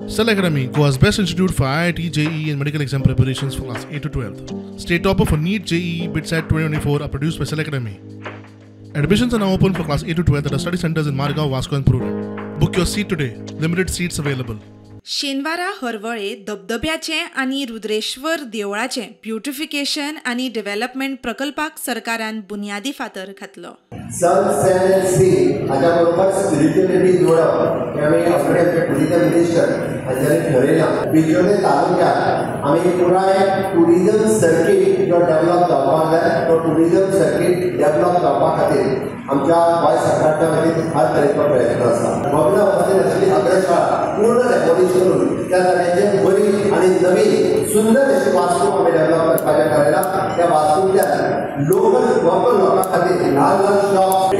Cell Academy, Goa's best institute for IIT, JEE and medical exam preparations for class 8 to 12. State topper for NEET, JEE, BITSAT 2024 are produced by Cell Academy. Admissions are now open for class 8 to 12 at our study centers in Margao, Vasco and Prudent. Book your seat today. Limited seats available. शेनवारा हरवळे धबधब्याचें आनी Rudreshwar देवळाचें beautification आनी development प्रकल्पाक सरकारान बुन्यादी फातर घातलो. सन San C हाच्या बरोबर spirituality जोडप हें आमी ऑलरेडी आमचे टुरिजम मिनिस्टर हांच्यांनी ठरयलां. बिचोले तालुक्यात आमी पुराय टुरिजम सर्कीट जो डेव्हलप जावपाक जाय तो टुरिजम सर्कीट डेव्हलप जावपा खातीर आमच्या गोंय सरकारच्या वतीन हर तरेचो प्रयत्न आसा. भग्न अवस्थेत आशिल्ली अग्रशाळा पूर्ण डेमोलिश करून त्या जाग्याचेर बरी आनी नवीन सुंदर अशी वास्तू आमी डेव्हलप करपाचें थारायलां. त्या वास्तूंतल्यान लोकल लोकल लोकां खातीर ल्हान ल्हान शॉप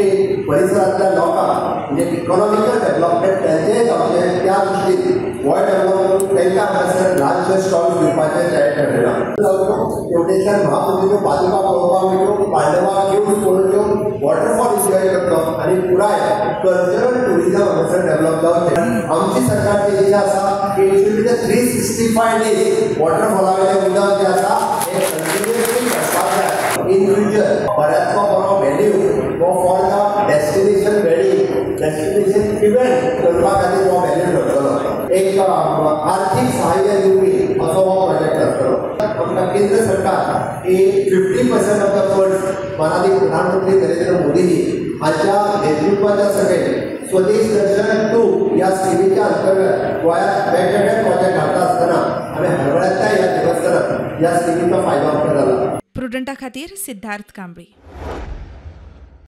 परिसरांतल्या लोकांक म्हणजे इकॉनॉमिकल डेव्हलपमेंट तेंचेय जावचें त्या दृश्टीन गोंय डेव्हलप करून तांकां हांगासर ल्हानशे स्टॉल्स दिवपाचें तयार ठरयलां. तेवटेच्यान महामंदिर पादुका पळोवपाक मेळट्यो, पांडवा केव्स पळोवच्यो, वॉटरफॉल एन्जॉय करतो आनी पुराय कल्चरल टुरिजम हांगासर डेव्हलप जावचें. आमची सरकारची इच्छा आसा की it should be the 365 days वॉटरफॉला वयलें उदक जें आसा हें कंटिन्युअसली करपाक जाय. इन फ्युचर बऱ्याचो बरो व्हॅल्यू हो for the destination wedding, destination event करपा खातीर हो व्हॅल्यू ठरतलो. एक आर्थीक सहाय्य दिवपी असो हो प्रोजेक्ट आसतलो. आमकां केंद्र सरकार ही 50% ऑफ the funds मानादीक प्रधानमंत्री नरेंद्र मोदीजी हांच्या नेतृत्वाच्या सकयल स्वदेश दर्शन 2 ह्या स्किमीच्या अंतर्गत गोंयांत वेगवेगळे प्रोजेक्ट हाडटा आसतना आमी हरवळ्यांतल्या ह्या देवस्थानात ह्या स्किमीचो फायदो आमकां जाला. प्रुडंटा खातीर सिद्धार्थ कांबळी.